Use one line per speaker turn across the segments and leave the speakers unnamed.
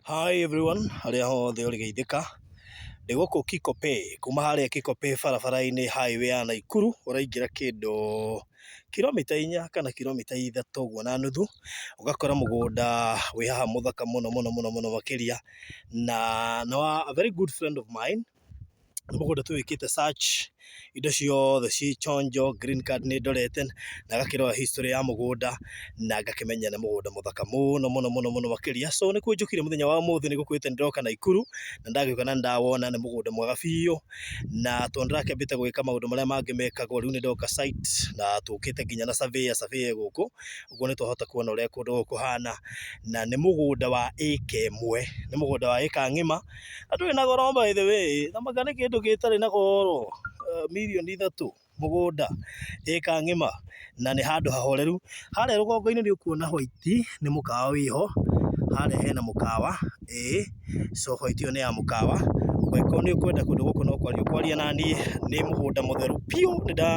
Hi everyone, harĩa hothe ũrĩ geithĩka. Ndĩ gũkũ Kikopey, kuma harĩa Kikopey barabara-inĩ highway ya Naikuru, ũraingĩra kĩndũ kilomita 4 kana kilomita 3 ũguo na nuthu, ũgakora mũgũnda wĩ haha mũthaka mũno mũno mũno mũno makĩria, na nĩ wa a very good friend of mine. Nĩ mũgũnda tũwĩkĩte search, indo ciothe ciĩ chonjo, green card nĩ ndorete, na ngakĩrora history ya mũgũnda, na ngakĩmenya nĩ mũgũnda mũthaka mũno mũno mũno mũno makĩria. So nĩkuo njũkire mũthenya wa ũmũthĩ nĩ gũkwĩte nĩ ndĩroka Naikuru, na ndagĩũka na nĩ ndawona nĩ mũgũnda mwega biũ, na tondũ ndĩrakĩambĩte gwĩka maũndũ marĩa mangĩ mekagwo, rĩu nĩ ndoka site, na tũkĩte nginya na surveyor, surveyor e gũkũ, ũguo nĩ twahota kuona ũrĩa kũndũ gũkũ kũhana, na nĩ mũgũnda wa ĩka 1, nĩ mũgũnda wa ĩka ng'ima. Na ndũrĩ na goro by the way, thamaka nĩ kĩndũ gĩtarĩ na goro, 3 mirioni mũgũnda, ĩka ng'ima, na nĩ handũ hahoreru. Harĩa rũgongo-inĩ nĩ ũkuona white, nĩ mũkawa wĩho, harĩa hena mũkawa, ĩĩ, so white ĩyo nĩ ya mũkawa. Ũngĩkorwo nĩ ũkwenda kũndũ gũkũ no kwaria ũkwaria naniĩ, nĩ mũgũnda mũtheru biũ, nĩ nda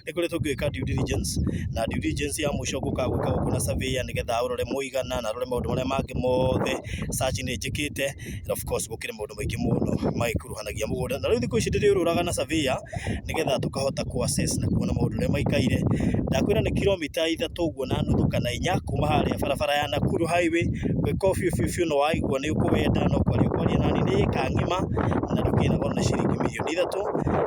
nĩ ngoretwo ngĩka due diligence, na due diligence ya mũico ngũkaga gwĩka gũkũ na surveyor nĩgetha ũrore mũigana na arore maũndũ marĩa mangĩ mothe, search nĩ njĩkĩte, and of course gũkĩrĩ maũndũ maingĩ mũno magĩkuruhanagia mũgũnda. Na rĩu thikũ ici ndĩrĩũrũraga na surveyor nĩgetha tũkahota kũ assess na kuona maũndũ ũrĩa maikaire. Ndakwĩra nĩ kilomita 3 ũguo na nuthu kana 4 kuma harĩa barabara ya Nakuru highway, ũngĩkorwo biũ biũ biũ nĩ waigua nĩ ũkũwenda no kwaria ũkwaria naniĩ, nĩ ĩka ng'ima na ndũkĩrĩ na goro nĩ ciringi 3 mirioni.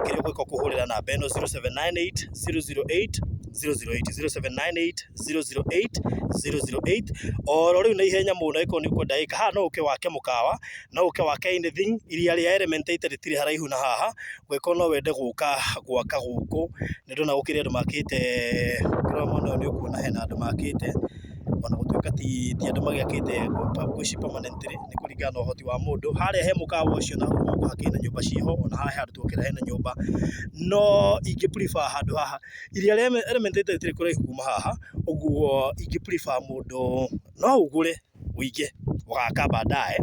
Kĩrĩa ũgwĩka ũkũhũrĩra namba ĩno 0798 008 008, 0798 008 008 oro rĩu na ihenya mũno. Ĩkorwo nĩ ũkwenda ĩka haha, no ũke wake mũkawa, no ũke wake anything. Iria rĩa Elementaita rĩtirĩ haraihu na haha. Ũngĩkorwo no wende gũka gwaka gũkũ, nĩ ndona gũkĩrĩ andũ makĩte. Ũngĩrora mwena ũyũ nĩ ũkuona hena andũ makĩte, ona gũtuĩka ti andũ magĩakĩte ngwĩciria permanently, nĩ kũringana na ũhoti wa mũndũ. Harĩa he mũkawa ũcio na hau rũgongo hakĩrĩ na nyũmba ciĩho, ona haha he handũ tuokĩra hena nyũmba, no ingĩ prefer handũ haha. Iria rĩa Elementaita rĩtirĩ kũraihu kuma haha, ũguo ingĩ prefer mũndũ no ũgũre ũige ũgaka baadaye.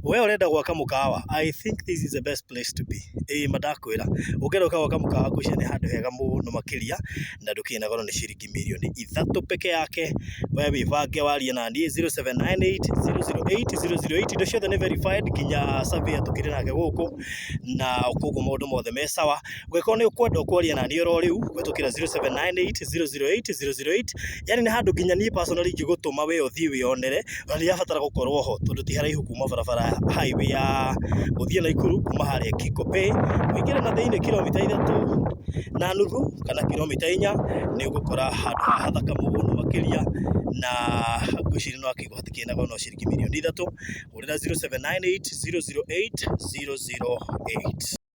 We ũrenda gwaka mũkawa, I think this is the best place to be. Ĩĩ ma ndakwĩra, ũngĩenda gũka gwaka mũkawa, ngwĩciria nĩ handũ hega mũno makĩria, na ndũkĩrĩ na goro, nĩ ciringi 3 mirioni peke yake. We wĩbange warie naniĩ 0798 008 008. Indo ciothe nĩ verified, nginya surveyor tũkĩrĩ nake gũkũ, na koguo maũndũ mothe me sawa. Ũngĩkorwo nĩ ũkwenda kwaria naniĩ oro rĩu kũhĩtũkĩra 0798 008 008, yani nĩ handũ nginya niĩ personally ingĩgũtũma we ũthiĩ wĩyonere, ona ndirabatara gũkorwo ho tondũ ti haraihu kuma barabara highway ya gũthiĩ Naikuru. Kuma harĩa Kikopey ũingĩre na thĩinĩ kilomita 3.5 kana kilomita 4, nĩ ũgũkora handũ haha hathaka mũno makĩria, na ngwĩciria no akĩigua hatikĩrĩ na goro, no ciringi 3 mirioni. Hũrĩra 0798 008 008.